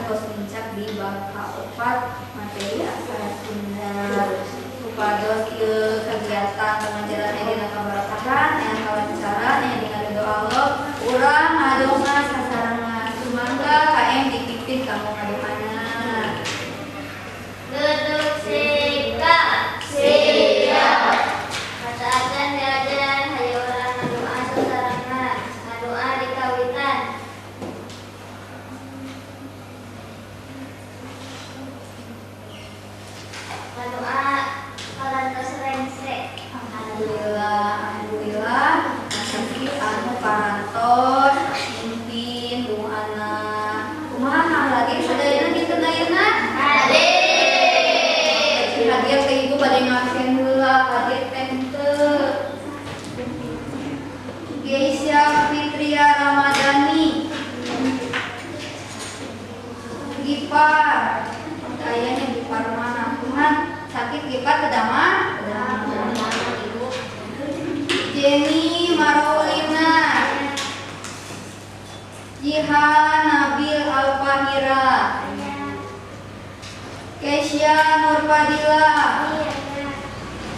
tos nincak di bab kaopat, materi aksara Sunda. Supados ieu kegiatan pengajaran dina kabarakahan, aya kalancaran, aya dina ridho Allah. Urang ngadonga sasarengan. Sumangga KM dipimpin kanggo ngadoana. Duduk sikap. Siap. Sateuacan diajar, hayu urang ngadoa sasarengan. Ngadoa dikawitan. Ngadoa parantos rengse. Alhamdulillah, alhamdulillah. Masih anu parantos mimpin doana. Kumaha lagi sadayana dinten ayeuna? Hadir. Hadir teh ibu bade ngabsen heula, hadir teh henteu. Geisha Fitria Ramadhani. Gipar. Ayahnya Gipar mana? Kumaha sakit Gipar kedama? Kedama. Ibu. Jenny Marolina. Jihan Nabil Alfahira. Kesya Nurfadila.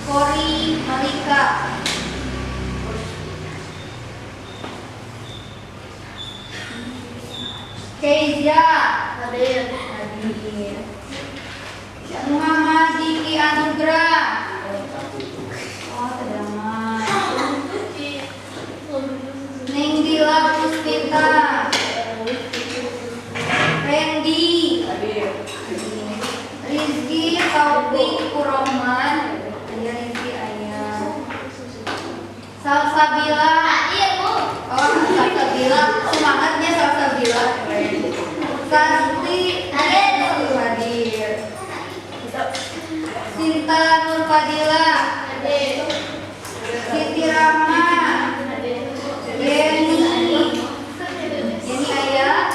Kori Malika. Keizya. Hadir. Hadir. Muhammad Diki Anugrah. Oh, terdamai. Neng Dila Puspita. Randy. Rizky Taufik Kurohman. Ayah Rizky ayah. Salsabila. Hadir, Bu. Oh, Salsabila. Semangatnya Salsabila. Sasti. Hadir. Hadir. Sinta Nurfadila. Hadir. Siti Rahma. Yeni. Yeni ayah.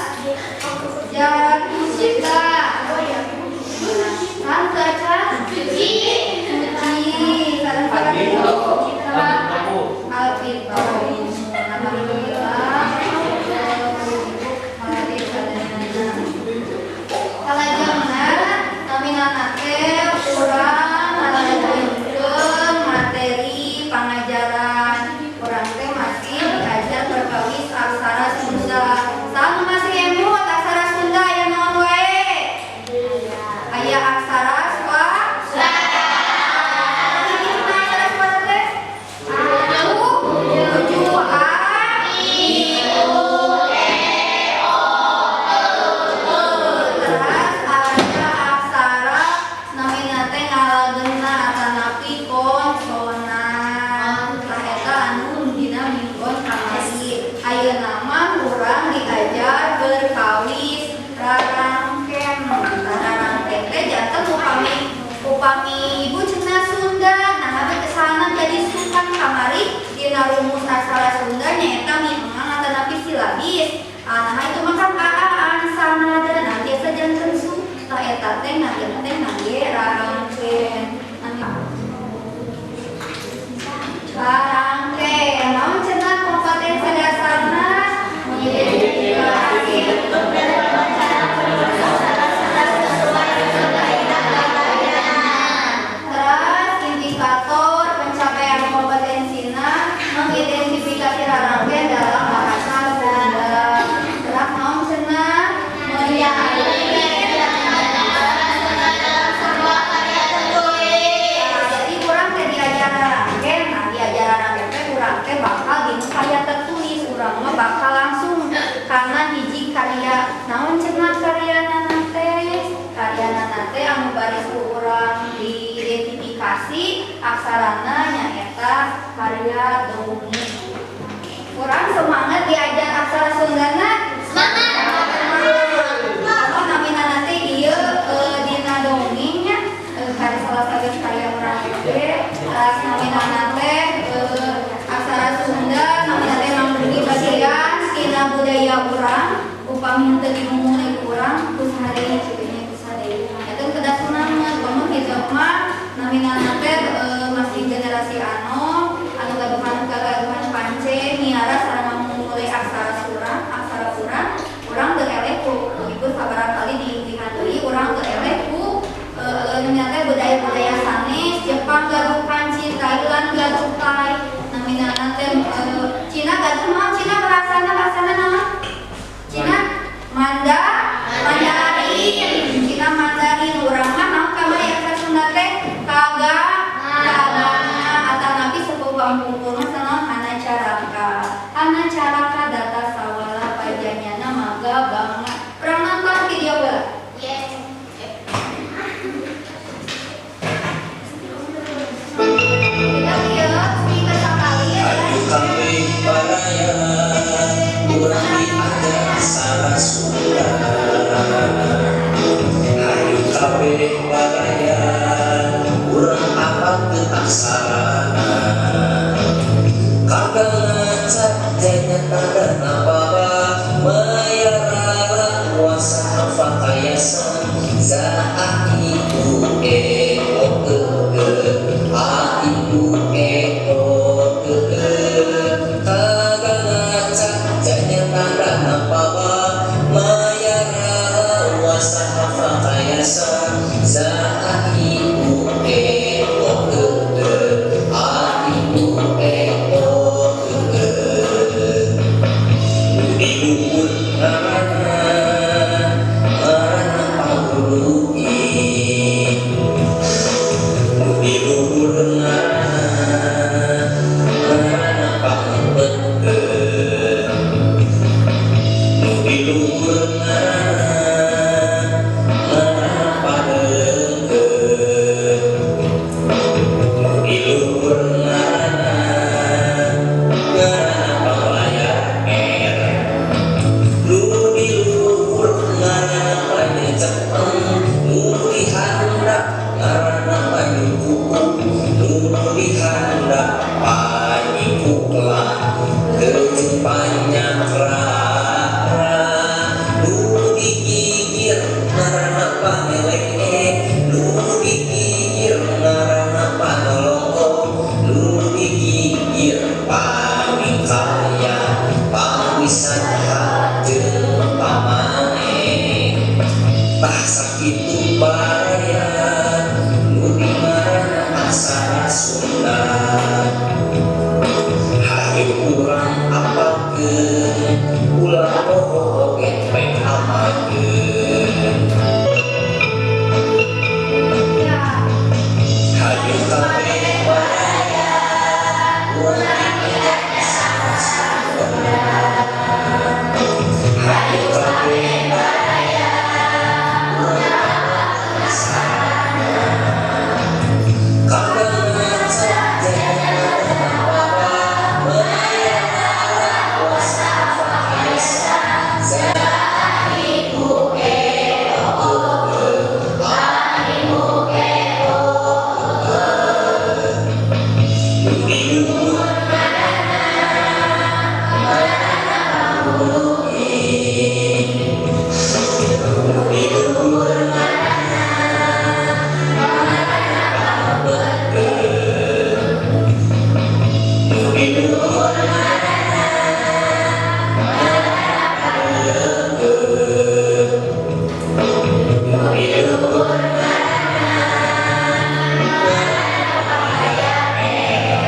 Zahra Puspita. Tante Can. Cuci. Suci. Sareng sareng Sama Alvito. Alhamdulillah. Ibu hadir sadayana. Salajengna namina teh urang ngalanjutkeun materi pangajaran. Urang teh masih diajar perkawis aksara Sunda. Saha nu masih emut aksara Sunda aya naon wae? Aya aksara swa. Aksara swara teh? U, tujuh A, I, U, E, O, Terus ada aksara namina teh ngalagena atanapi konsonan. Tah eta anu dina minggon kamari. Ayeuna mah urang diajar perkawis rarangken. Tah, rarangken teh janten upami upami ibu cenah Sunda, nah abdi kesana jadi sukan kamari dina rumus aksara Sunda nyaeta miengang atanapi silabis. Ah, nah itu mah kan a a an sanada, nah biasa janten su. Tah, eta teh ngagem teh ngangge rarangken. Rarangken naon cenah kompetensi dasarna? Mengidentifikasi. Terus indikator pencapaian kompetensina mengidentifikasi rarangken dalam bahasa Sunda. Terus naon cenah? Meyakinkan. Nah, jadi urang teh diajar rarangken, nah diajar rarangken teh urang teh bakal dinu karya tertulis, urang mah bakal langsung karena hiji karya. Naon cenah karyana teh? Karyana teh anu baris ku urang diidentifikasi aksarana nyaeta karya dongeng. Urang semangat diajar aksara Sundana? Semangat. Oh, namina nanti ieu dina dongengnya karya salah satu karya urang oge. Terus namina teh aksara Sunda namina teh mangrugi bagian tina budaya urang. Upami henteu dimumule ku urang ku saha deui kitu nya, ku saha deui. Eta kedah semangat komo hijau mah namina teh masih generasi anom anu gaduhan kagaduhan pance miara sareng mamumule aksara surang aksara. Kayasa Za A I U E O E E A I U E O E E. Kagangaca janya karana pawa Mayara wasa hafa kayasa Za A I U E O E E A I U E O E E. Di luhur ngaranna ngaranna pangului. Di luhur ngaranna ngaranna pangpeuteun. Di luhur ngaranna ngaranna paleungkeun. Di luhur ngaranna ngaranna panglayar er. Nu di luhur ngaranna panyecepeng. Nu di handap ngaranna panyukuku. Nu di handap panyikukla jeung panyakrara. Nu di gigir ngaranna pangeleke. Nu di gigir ngaranna panolongong. Nu di gigir pamikaya pangwisadha jeung pamae. Tah sakitu baraya nu dingaranna aksara Sunda. Hayu urang apalkeun ulah poho oge pek amalkeun. Ya. Hayu kabeh baraya urang diajar aksara Sunda. Hayu kabeh baraya urang apalkeun aksarana. Kagangaca janya pawa Mayara wasa hafa kayasa Za A I U E O E E A I U E O E E. Nu di luhur ngaranna ngaranna pangului. Nu di luhur ngaranna ngaranna pangpeuteun. Nu di luhur ngaranna ngaranna paleungkeun. Nu di luhur ngaranna ngaranna panglayar er.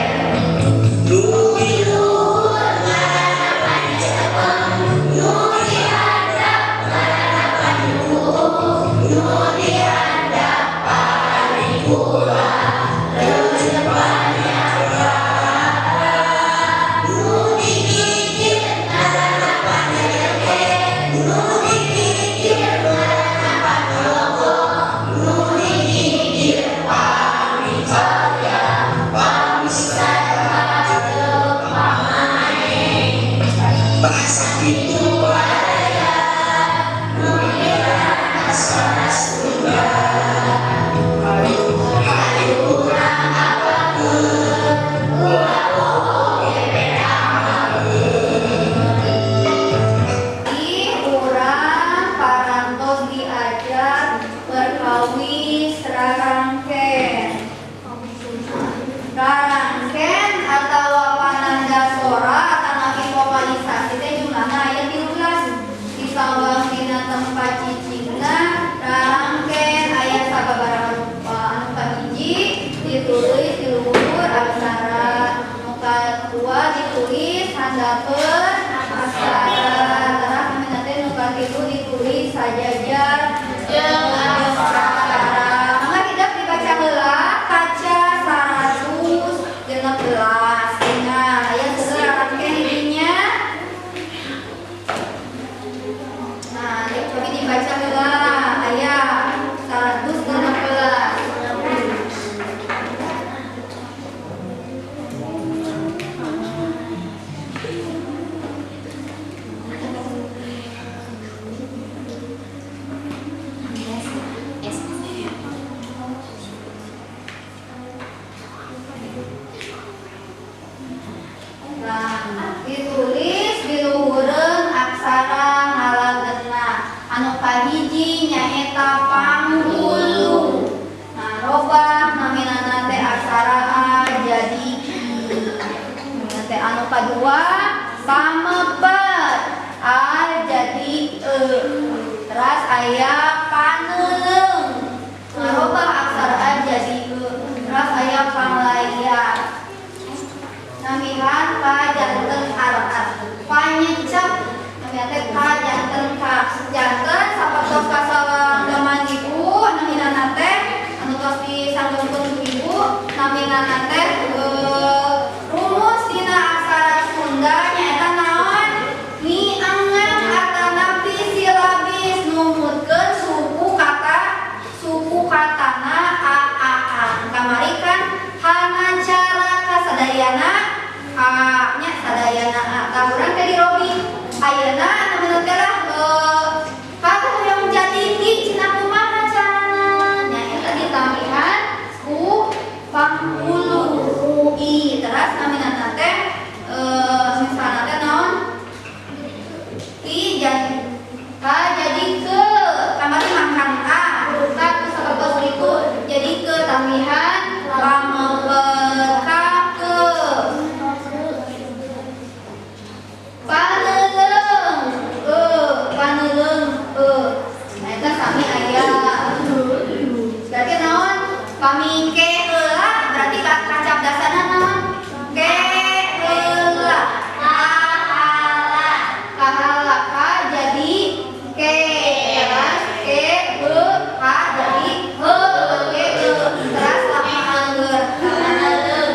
Nu di luhur ngaranna panyecepeng. Nu di handap ngaranna panyukuku. Nu di handap panyikukla jeung panyakrara. Nu di gigir ngaranna panyeleke. Nu di gigir ngaranna panolongong. Nu di gigir pamikaya pangwisadha jeung pamae. Tah sakitu baraya nu dingaranna aksara Sunda. Hayu urang apalkeun ulah poho oge pek amalkeun. Di urang parantos diajar perkawis rarangken. Rarangken atawa pananda sora atanapi vokalisasi teh jumlahna aya 13. Disambang dina tempat cicingna rarangken aya sababaraha rupa. Anu kahiji ditulis di luhur aksara, nu kadua ditulis handapeun aksara, terus namina teh nu katilu ditulis sajajar Jeung aksara. Mangga hidep dibaca heula kaca 116. Ingat aya seueur rarangken di dinya. Nah, yuk cobi dibaca heula aya 116. Nah, ditulis di luhureun aksara ngalagena. Anu kahiji Kahiji nyaeta panghulu. Ngarobah namina teh aksara A jadi I. Namina teh anu kadua pamepet, A jadi E. Terus aya paneuleung, ngarobah aksara A jadi E. Terus aya panglayar. Namihan ka janten ar ar. Panyecep, namina teh ka janten ka. Janten sapertos kasanggeman ibu, namina teh anu tos disanggemkeun ku ibu, namina teh rumus dina aksara Sunda nyaeta naon? Miengan atanapi silabis numutkeun suku kata, suku katana a a a. Kamari kan hanacaraka sadayana a nya, sadayana a. Tah, urang teh dirobi ayeuna namina teh lah ka hoyong jadi ti cenah, kumaha carana? Nyaeta ditambihan ku panghulu i. Terus namina teh misalna teh naon? I jadi K jadi ke. Kamari makan A huruf K ku sapertos itu jadi ke, tambihan pamepet, K ke. Paneuleung e, paneuleung e. Nah, eta sami aya berarti naon? Pami ke heula berarti kacap dasarna naon? Ke heula. Kahala. Kahala, K jadi ke. Terus ke he h jadi he ke e. Terus lama angger.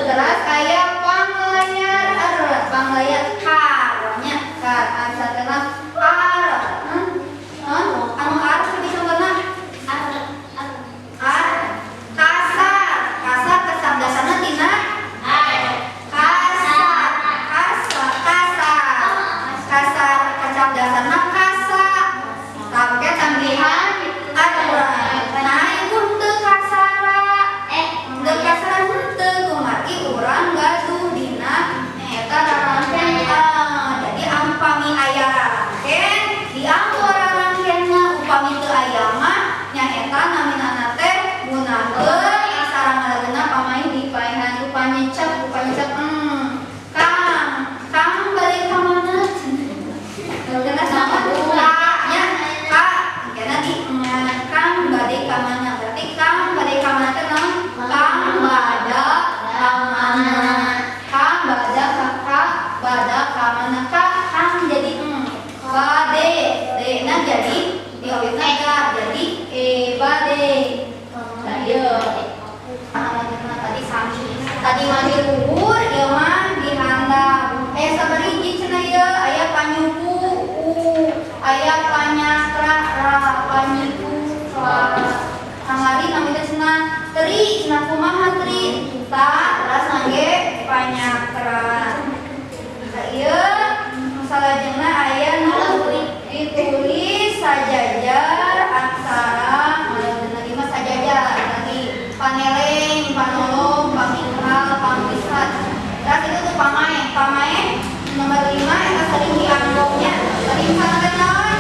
Terus aya panglayar er, panglayar kar nya, kar asatena ar. Naon anu ar bisa beuna? Ar ar. Ar kasar, kasar kacap dasarna tina Ar. Kasar, kasar, kasar, kasar kacap dasarna kasa, take tambihan ar. Nah, ibu henteu kasara. Henteu kasara henteu, kumargi urang gaduh dina nyaeta rarangken. Ah, jadi upami aya rarangken dianggo rarangkenna, upami teu aya mah nyaeta namina teh gunakeun aksara ngalageuna pamain dipaehan upanyecep, upanyecep. Kang, kang balik ka mana? Terus naon? Ka nya, ka kena di ngan. Kang bade ka mana? Berarti kang bade ka mana teh naon? Kang bada ka mana? Kang bada ka, ka bada ka mana? Ka kang jadi eng. Bade, de na jadi diawitna ga jadi e bade. Nah, ieu tadi sami. Tadi mah di luhur, ieu mah di handap. Aya sabaraha hiji cenah ieu? Aya panyuku u, aya panyakra ra, panyiku fa. Kamari namina cenah tri, cenah kumaha tri? Ta terus ngangge panyakra. Nah, ieu salajengna aya nu ditulis sajajar aksara ngalageuna ieu mah sajajar tadi paneleng, panolong, paminghal, pangwisat. Terus itu tuh pamae, pamae nomor 5 eta sering dianggongnya. Tadi misalnya teh naon?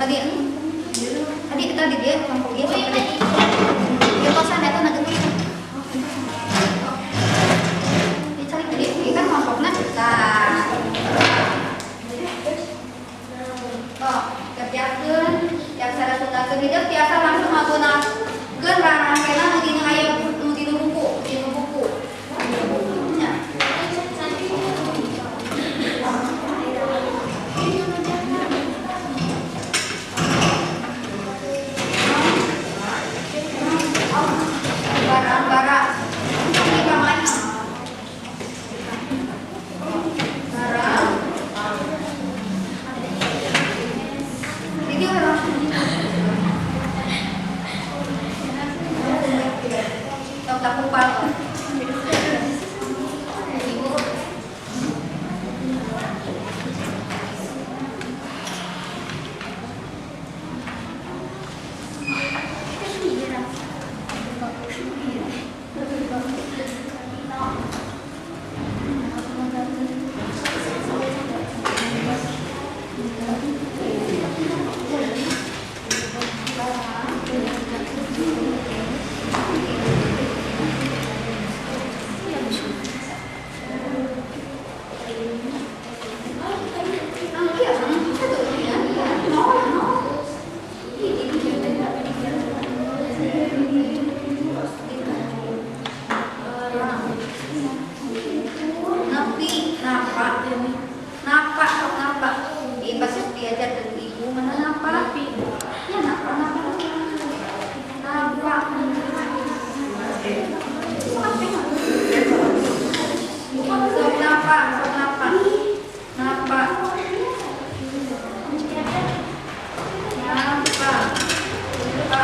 Tadi tadi kita di dia kelompok dia sok tadi. Ieu kosan eta na gentosan. Ini cari tadi, ini kan kelompokna. Tah. Oh, kerjakeun aksara Sunda keur hidup tiasa langsung ngagunakeun rarangkena nu dina aya nu dina buku, dina buku. Nya. Bara-bara. Ini kamari. Bara. Ini orang. Tong tak kupal. Ibu. Ah, iya, satu, iya, nol, nol. Nepi, napa, napa, sok napa. Ih, pasti diajar ke ibu mana napa? Ya napa, napa, napa. Sok napa, sok napa, napa. Napa, pa,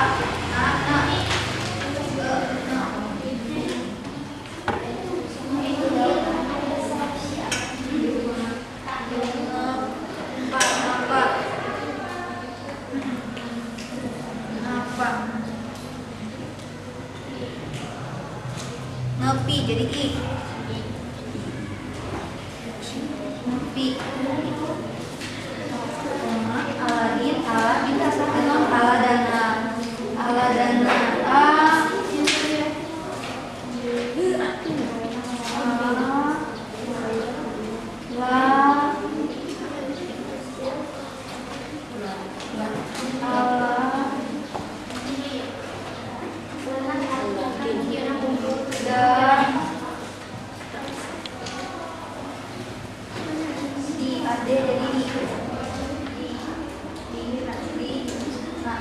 na, na, e, na. Napa, napa, napa. Nepi jadi i. Nepi. Aladin, ala, minta non aladana, aladana, a, a, la, ala, da, di, ade jadi i. Di, di, nah.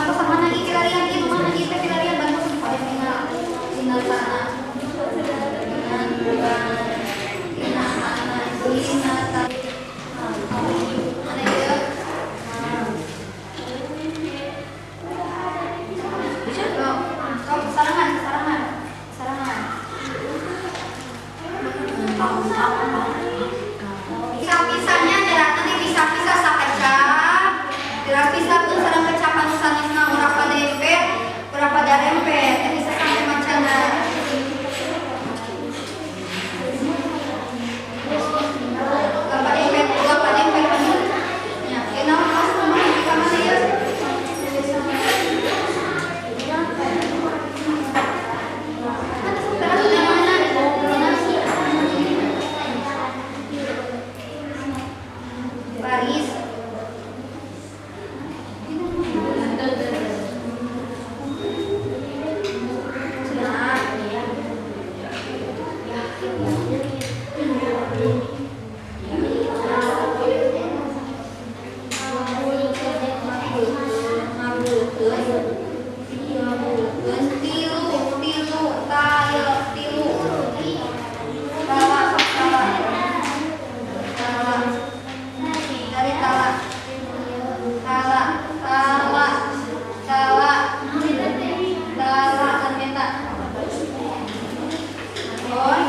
Bantosan mana ieu pilarian ieu mana ieu teh pilarian bantosan pada tinggal tinggal sana. Tina ana dina ta. Mana ieu? Sok, sok sarangan, sarangan, sarangan. Pisah-pisahnya nyeratna dipisah-pisah sakecap. Dipisahkeun sareng kecapan nu sanesna ulah pada dempet, ulah pada rempet. Teh bisa sampai macana. Ulah pada dempet, ulah pada dempet. Nya, ieu naon pas kumaha di ka mana ieu? Terus di mana? Baris. Nah, ngabulkeun ngabulkeun tilu tilu tayo tilu tala, sok tala tala dari tala tala tala tala tala kan minta. Oh.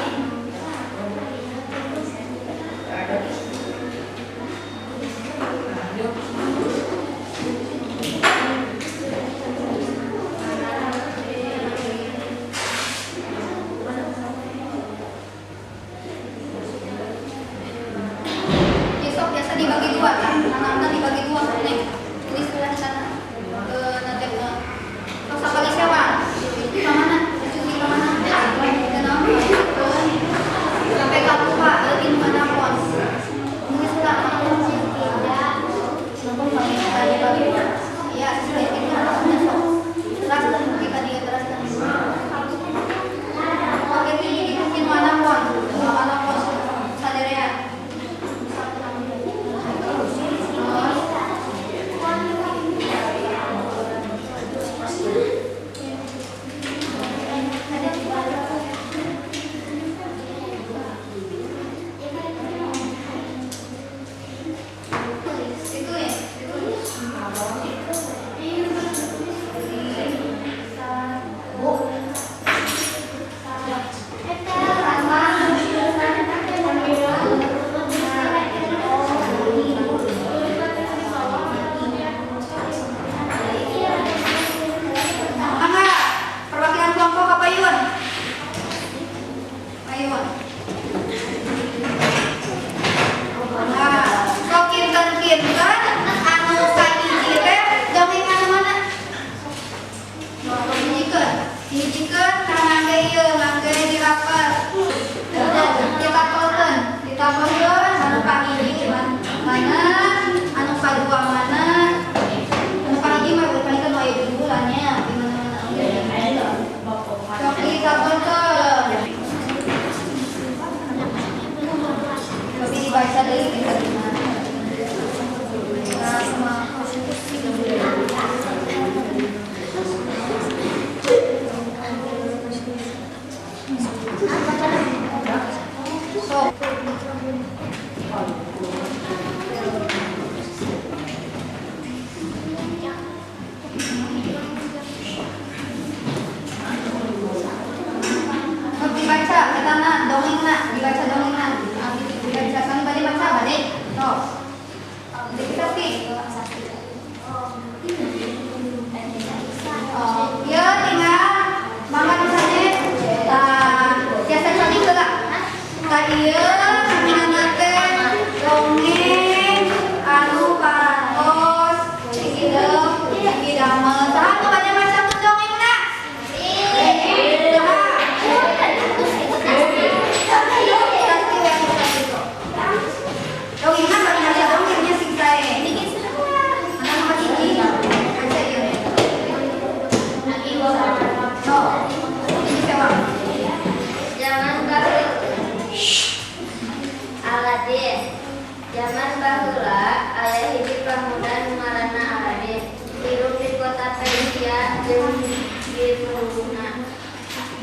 jeung ditungtungna.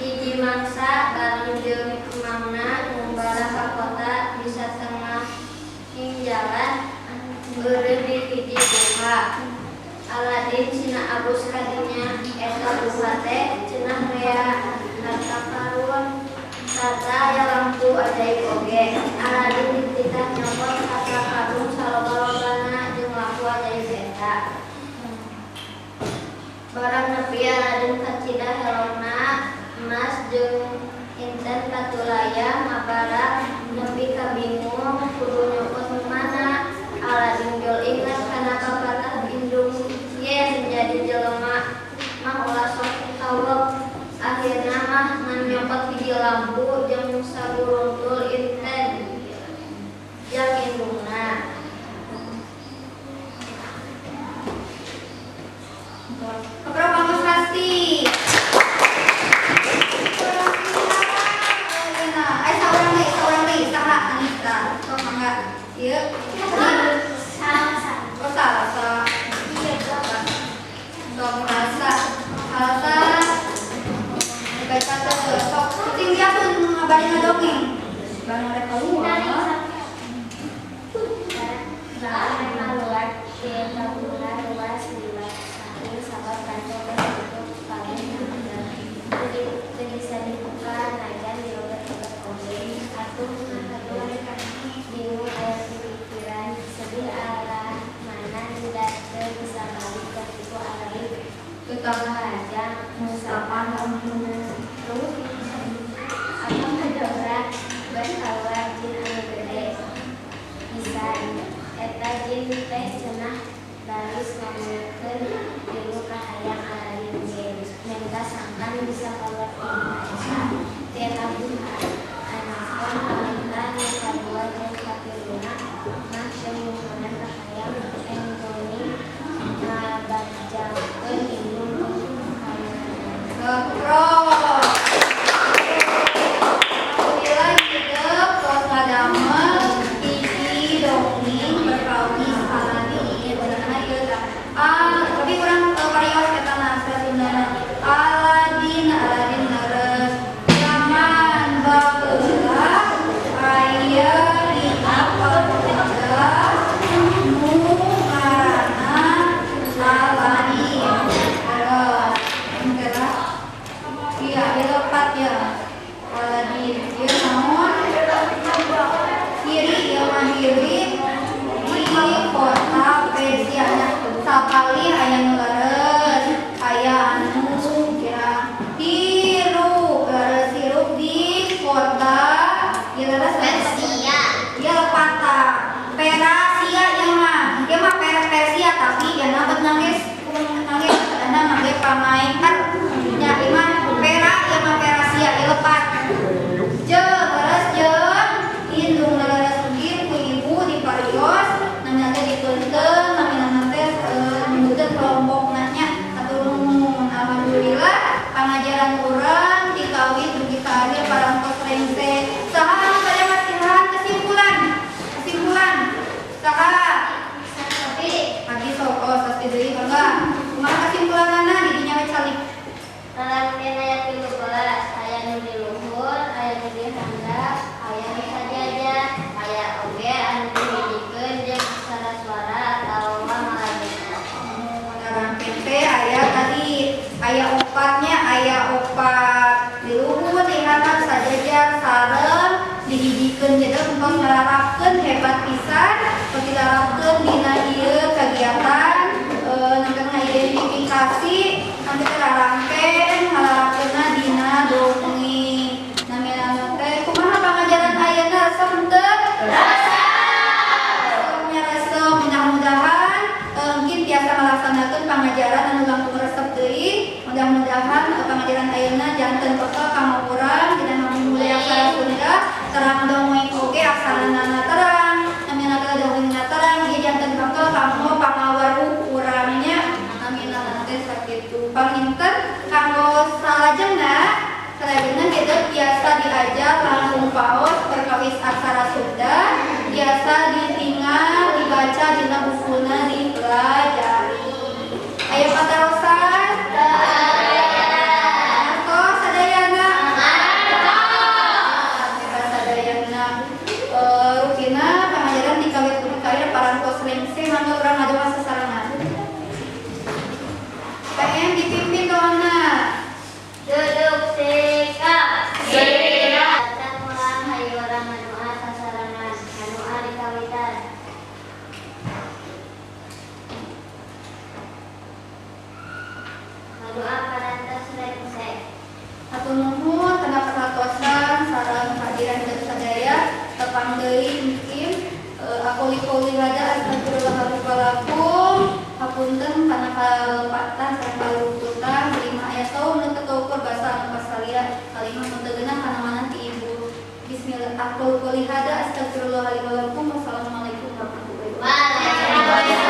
Hiji mangsa bareng jeung emangna ngumbara ka kota. Di satengahing jalan eureun di hiji guha. Aladin sina abus ka dinya. Eta guha teh cenah rea harta karun sarta aya lampu ajaib oge. Aladin dititah nyokot harta karun saloba-lobana jeung lampu ajaib eta. Barang nepi, Aladin kacida helomna emas jeung inten patulaya ngabarak nepi ka bingung kudu nyokot nu mana. Aladin jol inget kana papatah indung, yen jadi jelema mah ulah sok kawek. Akhirna mah ngan nyokot hiji lampu jeung saguruntul inten jang indungna. Keprok kanggo. Nah, eh, saurang deui, saha Anita? Sok mangga. Ieu. Oh, salsa. Sok salsa. Salsa. Baca teu sok cing diatun ngabari ngadongeng. Barang rek keluar. Barang keluar ti tabungan luas lima saking sabab kantor tertutup kabeh, teu bisa dibuka najan diobet-obet oge. Atuh ngahadon bingung, aya pikiran sedih, arah mana da teu bisa balik, katipu Aladin. Tetap Raja Mustafa terus atau ngadobrak bas kaluar jin anu gede pisan. Eta jin teh cenah baris ngomongkeun dulu kahayang Aladin ge menta sangkan bisa kaluar ti guha eta. Ti eta guha anakon kaminta nu kadua jeung katiluna mah teu nyuhunan kahayang enggone ngabagjakeun indung kamanana. Keprok. Alhamdulillah hidup tos ngadamel hiji dongeng perkawis Aladin. Benerna ieu tah. Ah, tapi urang parios eta na aksara Sundana. Aladin, Aladin leres. Zaman baheula aya dina kota nu ngaranna Aladin. Terus, engke lah. Iya, ieu lepat ya. Aladin, ieu naon? Hiri, ieu mah hiri di kota Persia nya. Sapalih aya nu leres, aya anu kirang hirup, leres hirup di kota ieu leres. Persia. Ieu lepata. Perasia ieu mah. Ieu mah Persia, tapi ya bet ngangge ngangge kadang ngangge pamain kan nya. Ieu mah pera, ieu mah Perasia, ieu lepat. Jeung leres jeung indung leres ugi ku ibu diparios, namina teh dipeunteun, namina teh nyebutkeun kelompokna nya. Hatur nuhun, alhamdulillah pangajaran urang dikawit dugi ka akhir parantos rengse. Saha anu bade masihan kesimpulan? Kesimpulan. Saha? Tapi Pagi sok, oh, sasti deui mangga. Kumaha kesimpulanana di dinya we calik? Rarangken aya 13, aya nu di luhur, aya nu di handap, aya nu sajajar, aya oge anu dihijikeun jeung aksara swara atawa malajengna. Rarangken teh aya tadi aya opatnya, aya opat di luhur, di handap, sajajar, sareng dihijikeun. Jadi tos ngalarapkeun hebat pisan, tos dilarapkeun dina ieu kegiatan nangkan ngidentifikasi nanti teh rarangken ngalarapkeunna dina dongeng. Namina teh kumaha pangajaran ayeuna, resep henteu? Resepnya resep. Mudah-mudahan mungkin biasa melaksanakan pangajaran anu langkung resep deui. Mudah-mudahan pangajaran ayeuna janten bekal kanggo urang dina ngamumule aksara Sunda. Terang dongeng oge aksaranana terang, namina teh dongengna terang, ieu janten bekal kanggo pangaweruh urangnya, namina teh sakitu. Panginten kanggo salajengna, salajengna kita biasa diajar langsung paos perkawis aksara Sunda, biasa ditinggal dibaca dina bukuna, dipelajari. Aya patarosan? doa parantos rengse. Hatur nuhun kana perhatosan sareng kehadiran dari sadaya. Tepang deui mungkin aqulu qouli hadza astaghfirullah li wa lakum. Hapunten kana kalepatan sareng kaluputan. Lima aya saum nu teu kaukur, basa anu pasalia, kalimah nu teu genah kana mana ti ibu. Bismillah, aqulu qouli hadza astaghfirullah li wa lakum. Wassalamualaikum warahmatullahi wabarakatuh. Waalaikumsalam.